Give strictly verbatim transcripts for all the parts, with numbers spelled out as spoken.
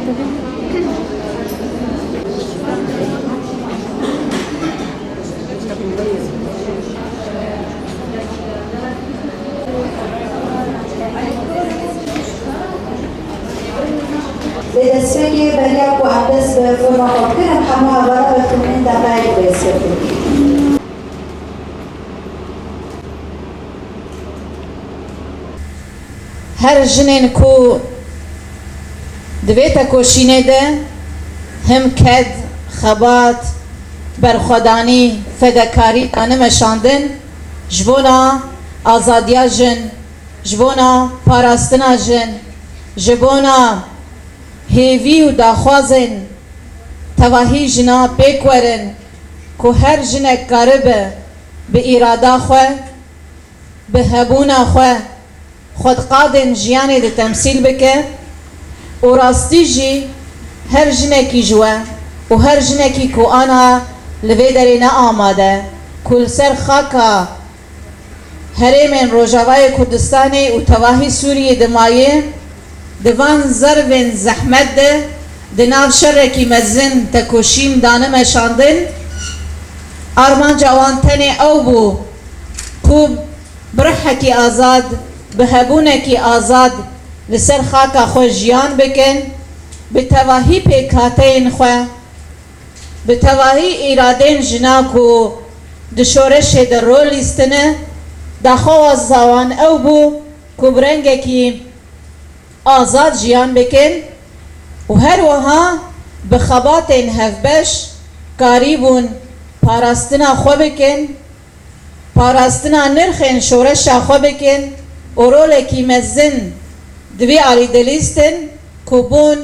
Lê destpêkê beriya ku em dest bi forma xwe bikin, em hemû hevala bi xemilîn deqeyek bêstir bikin. Her jinên ku di vê tekoşînê de him ked, xebat, berxwedanî, fedekarî dane meşandin, ji bona azadiya jin, ji bona parastina jin, ji bona hêvî û daxwazên tevahî jina pêk werin ku her jinek karibe bi îrada xwe, bi hebûna xwe, xwe di qadên jiyanê de temsîl bike û rastî jî her jinekî ji we û her jinekî ku ana li vê derê ne amade, ku li ser xaka herêmên Rojavayê Kurdistanê û tevahî Sûriyê de maye, di van zervên zehmet de di nav şerekî mezin tekoşîn dane meşandin. Armanca wan tenê ew bû ku bi rihekî azad, bi hebûnekî azad li ser xaka xwe jiyan bikin, bi tevahî pêkhateyên xwe, bi tevahî îradên jina ku di şoreşê de rol lîstine, daxwaza wan ew bû ku bi rengekî azad jiyan bikin û her wiha bi xebatên hevbeş karîbûn parastina xwe bikin, parastina nirxên şoreşa xwe bikin û rolekî mezin di vî alî dilîstin ku bûn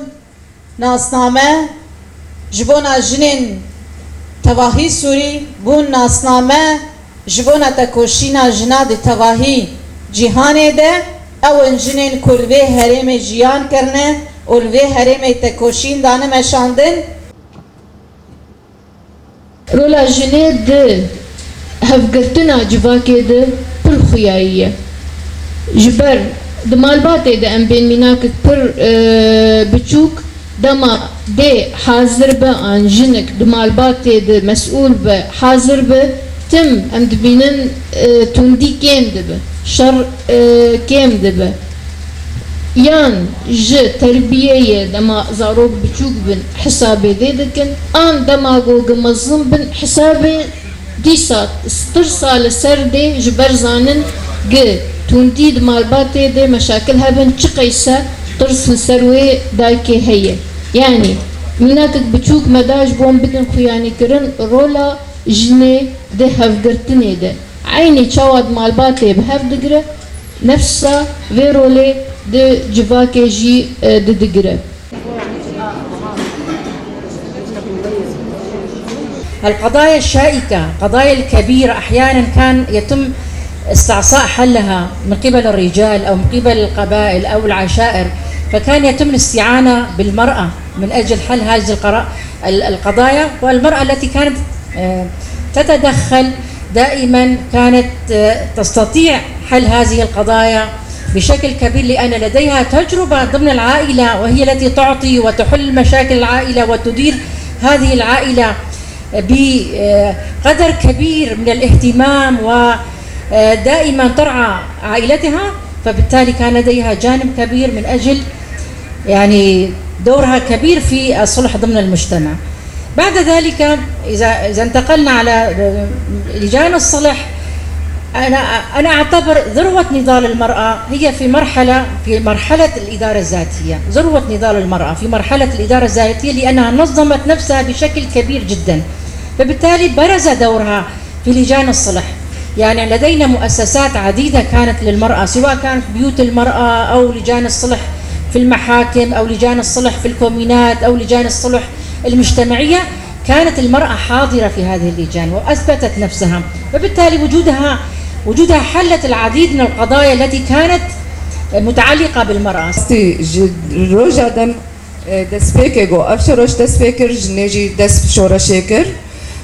nasname ji bona jinên tevahî Sûrî, bûn nasname ji bona tekoşîna jina di tevahî cîhanê de. Ew in jinên ku li vê herêmê jiyan kirine û li vê herêmê tekoşîn dane meşandin. Rola jinê di hevgirtina civakê de pir xuyayî ye. Ji ber di malbatê de em bên mînakek pir, e, biçûk, dema dê hazir be an jinik di malbatê de mesûl be, hazir be, tim em dibînin, e, tundî kêm dibe, şer, e, kêm dibe. Yan ji terbiyeyê dema zarok biçûk bin hesabê dê dikin, an dema ku gi mezin bin hesabê dîsa tirsa li ser dê, ji ber zanin gi tundî di malbatê dê meşakil hebin, çi qeyse tirs li ser wê dayikê heye. Yanî mînakek biçûk me da ji bo em bidin xuyanîkirin rola jinê di hevgirtinê de. Eynî çawa di malbatê bi hev digire, nefsa vê rolê di civakê jî, e, didigire. القضايا الشائكة، قضايا الكبيرة، أحيانًا كان يتم استعصاء حلها من قبل الرجال أو من قبل القبائل أو العشائر، فكان يتم الاستعانة بالمرأة من أجل حل هذه القرا-، ال-، القضايا. والمرأة التي كانت، آه، تتدخل دائمًا كانت، آه، تستطيع حل هذه القضايا بشكل كبير، لأن لديها تجربة ضمن العائلة، وهي التي تعطي وتحل مشاكل العائلة وتدير هذه العائلة بقدر كبير من الاهتمام، ودائمًا ترعى عائلتها، فبالتالي كان لديها جانب كبير من أجل، يعني، دورها كبير في الصلح ضمن المجتمع. بعد ذلك، إذا، إذا انتقلنا على لجان الصلح، أنا، أنا أعتبر ذروة نضال المرأة هي في مرحلة، في مرحلة الإدارة الذاتية، ذروة نضال المرأة في مرحلة الإدارة الذاتية، لأنها نظمت نفسها بشكل كبير جدًا، فبالتالي برز دورها في لجان الصلح. يعني، لدينا مؤسسات عديدة كانت للمرأة، سواء كانت بيوت المرأة أو لجان الصلح في المحاكم أو لجان الصلح في الكومينات أو لجان الصلح المجتمعية، كانت المرأة حاضرة في هذه اللجان وأثبتت نفسها، وبالتالي وجودها، وجودها حلت العديد من القضايا التي كانت متعلقة بالمرأة. Rastî ji roja dem, e, destpêkê got, ev şoreş dest pê kir, jinê jî dest bi şoreşê kir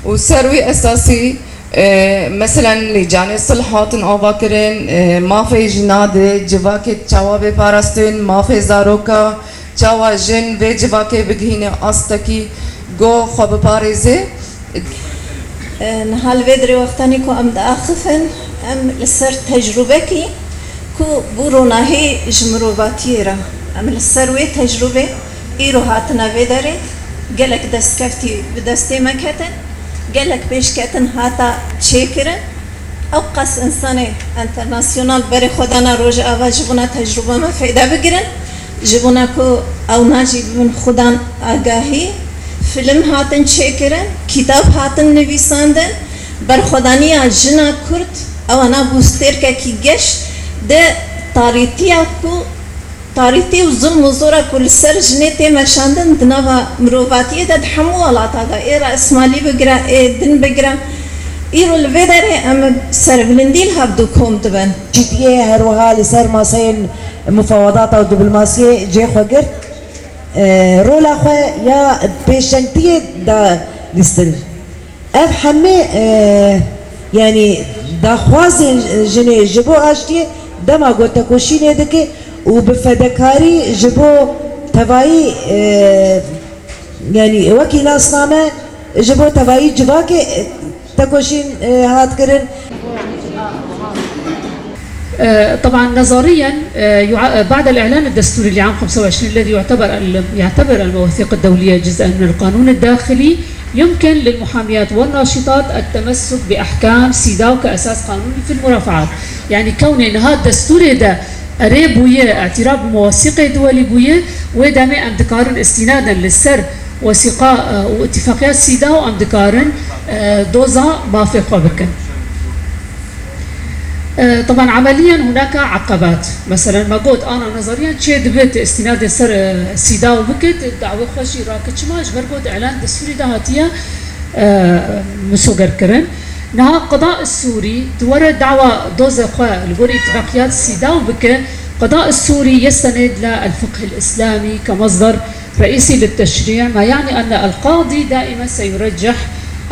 û ser wî esasî, e, meselen, lîcanê silh hatin ava kirin, e, mafê jina di civakê çawa bê parastin, mafê zaroka, Çawa jin vê civakê bigihîne astekî ku xwe biparêze? Niha li vê dirê wextanî ku em diaxifin, em li ser tecrûbekî ku bû ronahî ji mirovatiyê re, em li ser wê tecrûbê îro hatine vê derê, gelek destkeftî bi destê me ketin, gelek pêşketin hata çêkirin. Ew qas însanê enternasyonal berê xwe dana Rojava ji bona tecrûba me feyde bigirin, ji bona ku ewna jî bibin xudan agahî, fîlm hatin çêkirin, kîtab hatin nivîsandin, berxwedaniya jina Kurd ewana bû stêrkekî geş di tarîtiya ku Tarîtî û zilm û zora ku li ser jinê tê meşandin di nava mirovatiyê de di hemû welata de, ê raesmalî bigire, ê din bigire, îro li vê derê em serbilindî li hevdû kom dibin. Yekîtiyê her wiha li ser maseyên mufawedata û diplomasiyê cihê xwe girt, e, rola xwe ya pêşengtiyê da lîstin. Ev hemî, e, yanî daxwazên jinê ji bo aştiyê dema ku tekoşînê dike û bi fedekarî ji bo tevayî, e, yanî wekî nasname ji bo tevayî civakê, e, tekoşîn, e, hat kirin. آه، طبعا نظريا، آه، يع- بعد الإعلان الدستوري لعام خمسة وعشرين الذي يعتبر ال- يعتبر المواثيق الدولية جزءا من القانون الداخلي، يمكن للمحاميات والناشطات التمسك بأحكام سيداو كأساس قانوني في المرافعات. يعني كونê niha destûrê de erê bûye, اعتراف بمواثيق دولي bûye, wê demê em dikarin استنادا لسر وثيقة، آه، واتفاقيات سيداو em dikarin، آه، doza mafê xwe bikin. آه، طبعا عمليا هناك عقبات. مثلا ما قلت أنا نظريا çê dibe استناد سر، آه، سيداو بكت، دعوة خوشي راكت شما، جبر قلت إعلان دستوري ده هاتية، آه، مسوقر كرن. نها قضاء السوري تورى دعوة دوزة خوا لقول اتفاقيات سيداو بك، قضاء السوري يستند للفقه الإسلامي كمصدر رئيسي للتشريع، ما يعني أن القاضي دائما سيرجح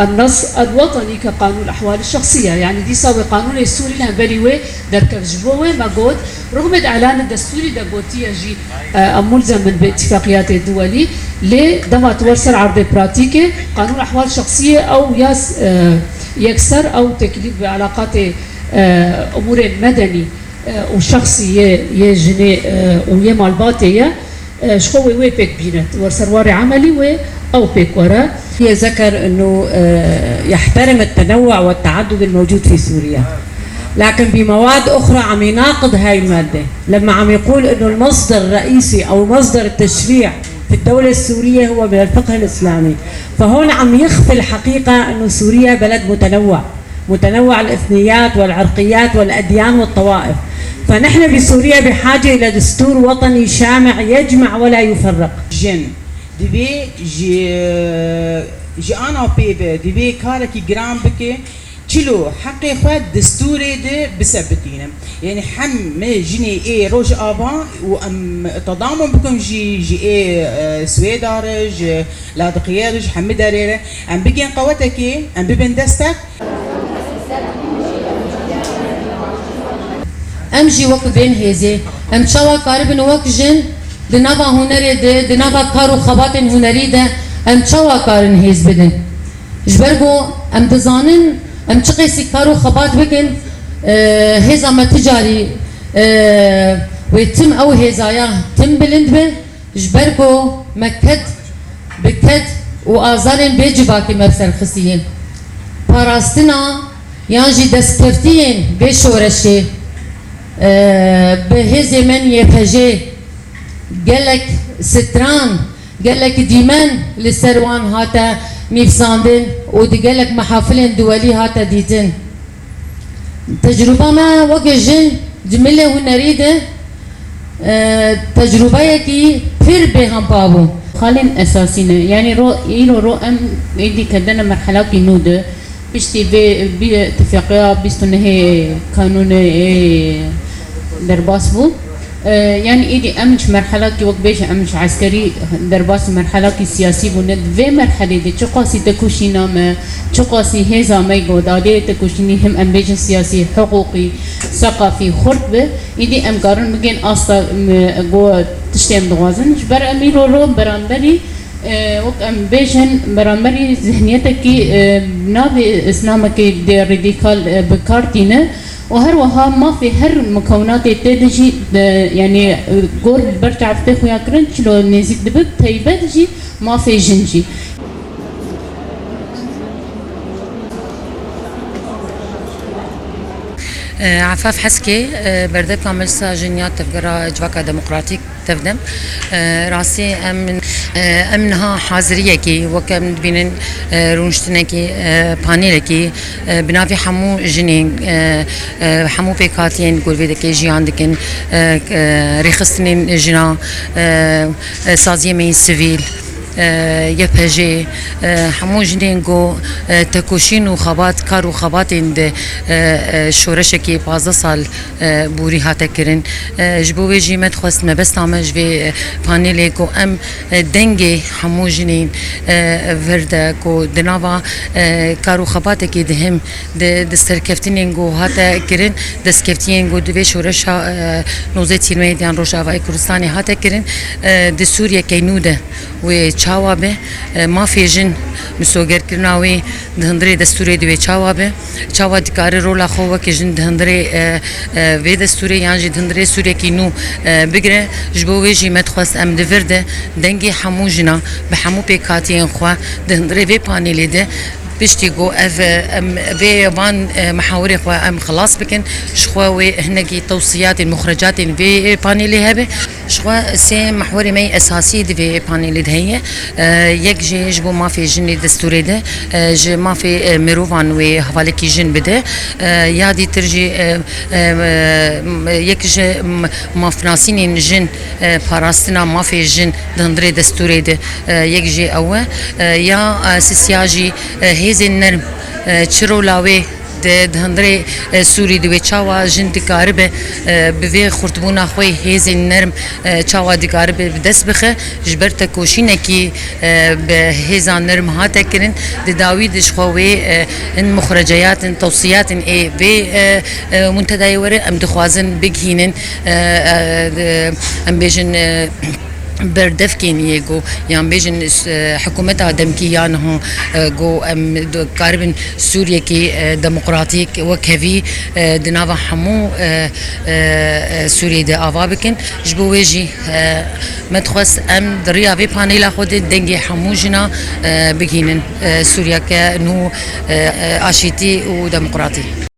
النص الوطني كقانون الأحوال الشخصية. يعني ديسا وي قانون السوري لهم بلي وي دركف جبو وي ما قوت، رغم الإعلان الدستوري دا قوتية جي، آه، ملزم من باتفاقيات الدولي، لي دما تورسر عرض براتيكي قانون أحوال شخصية أو ياس، آه، يكسر أو تكليف بعلاقات، آه، أمور مدني. û şexsî yê, yê jinê, û yê malbatê ye, ji xwe wê, wê pêk bîne. Wer ser warê emelî wê ew pêk were. يذكر إنه، آه، يحترم التنوع والتعدد الموجود في سوريا، لكن بمواد أخرى عم يناقض هاي المادة، لما عم يقول إنه المصدر الرئيسي أو مصدر التشريع في الدولة السورية هو من الفقه الإسلامي، فهون عم يخفي الحقيقة إنه سوريا بلد متنوع. متنوع الإثنيات والعرقيات والأديان والطوائف. فنحن بسوريا بحاجة إلى دستور وطني شامع يجمع ولا يفرق. Jin divê ji, ji ana pê ve divê karekî giran bike, çilo heqê xwe destûrê de bisebitîne. Yanî hem me jinê ê Rojava û em tedamun bikin jî ji ê, e, Swêda re, ji Ladiqiyê re, ji hemî derê re. Em bigên qewetekê, em bibin destek. Em jî wek bên hêzê, em çawa karibin wek jin di nava hunerê de, di nava kar û xebatên hunerî de em çawa karin hêz bidin? Ji ber ku em dizanin em çi qasî kar û xebat bikin, e, hêza me ti carî, e, wê tim ew hêzaya tim bilind be. Ji ber ku me ked bi ked û azarên bê civakî me bi ser xistiye. Parastina yan jî destkeftiyên vê şoreşê, e, bi hêzê me N Y P J gelek stran, gelek dîmen li ser wan hate nivîsandin û di gelek mehafilên duwelî hate dîtin. Tecrûba me weke jin di milê hunerî de, e, tecrûbeyekî pir bêhempa bû. Xalên esasî ne. Yanî ro, îro ro em êdî ketine merhelakî nû de. Piştî vê bî tifaqeya bîst û nehê kanûnê ê derbas bû. E, yanî êdî em ji merhelakî wek bêje em ji eskerî derbas merhelakî siyasî bûne. Di vê merhelê de çiqasî tekoşîna me, çiqasî hêza me, godalê tekoşînî him em bêjin siyasî, hiqûqî, seqafî xurt be, Îdî em karin bigên asta, em, ku tiştê em dixwazin. Ji ber em îro ro beramberî, e, wek em bêjin, beramberî zihniyetekî, e, navê îslamekî dê radîkal, e, bi kar tîne û her wiha mafê her mukewinatê tê de jî, e, yanî, e, gor li ber çavtê xuya kirin çilo nêzîk dibe, taybet jî mafê jin jî. Efaf Heskê, e, berdevka Meclisa Jin ya Tevgera Civaka Demokratîk, Tevdem. E, rastî em, e, em niha haziriyekî, wek em dibînin, e, rûniştinekî, e, panelekî, e, bi navê hemû jinên, e, e, hemû pêkhatiyên ku li vê derê jiyan dikin, e, e, rêxistinên jina, e, e, saziyê me yên sivîl, e, Y P J, e, hemû jinên ku, e, tekoşîn û xebat, kar û xebatên di, e, e, şoreşekî pazdeh sal, e, borî hate kirin. E, ji bo wê jî me dixwest mebesta me ji vê, e, panelê ku em, e, dengê hemû jinên, e, vir de ku di nava, e, kar û xebatekî dihim di, di serkeftinên ku hate kirin, destkeftiyên ku di vê şoreşa, e, nozdeh Tîrmehê yan Rojavayê Kurdistanê hate kirin, e, di Sûriyekê nû de wê çawa be, e, mafê jin, misogerkirina wê di hundirê destûrê de wê çawa be, çawa dikare rola xwe weke jin di hundirê, e, e, vê destûrê yan jî di hundirê Sûriyekî nû, e, bigire. Ji bo wê jî me dixwest em di vir de dengê hemû jina bi hemû pêkhatiyên xwe di hundirê vê panelê de, piştî ku ev, e, em vê van, e, mihawirê xwe em xilas bikin, ji xwe wê hinekî tewsiyatên, muxrecatên vê panelê hebe. Ji xwe sê mihwerê me yê esasî di vê panelê de heye. E, yek jê ji bo mafê jinê destûrê de, e, ji mafê, e, mirovan wê hevalekî jin bide. E, ya dîtir jî, e, e, e, yek ji m-, mafnasînên jin, e, parastina mafê jin di hundirê destûrê de, e, yek jê ew e. E, ya, e, sisiya jî, e, hêzên nerm, e, çi rola wê di, di hundirê, e, Sûrî de wê çawa jin dikaribe, e, bi vê xurtbûna xwe hêzên nerm, e, çawa dikaribe bi dest bixe, ji ber tekoşînekî, e, bi hêza nerm hate kirin, di dawî de ji xwe wê, e, hin muxreceyatin, tewsiyatin ê vê, e, e, muntedayê were em dixwazin bigihînin, e, e, em bêjin, e, berdevkên yê ku, yan bêjin, e, hikûmeta demkî ya niha, e, ku em dikaribin Sûriyekî, e, demokratîk wekhevî, e, di nava hemû, e, e, e, Sûriyê de ava bikin. Ji bo wê jî, e, me dixwest em di riya vê panela xwe de dengê hemû jina, e, bigihînin, e, Sûriyeke nû, e, e, aşîtî û demokratî.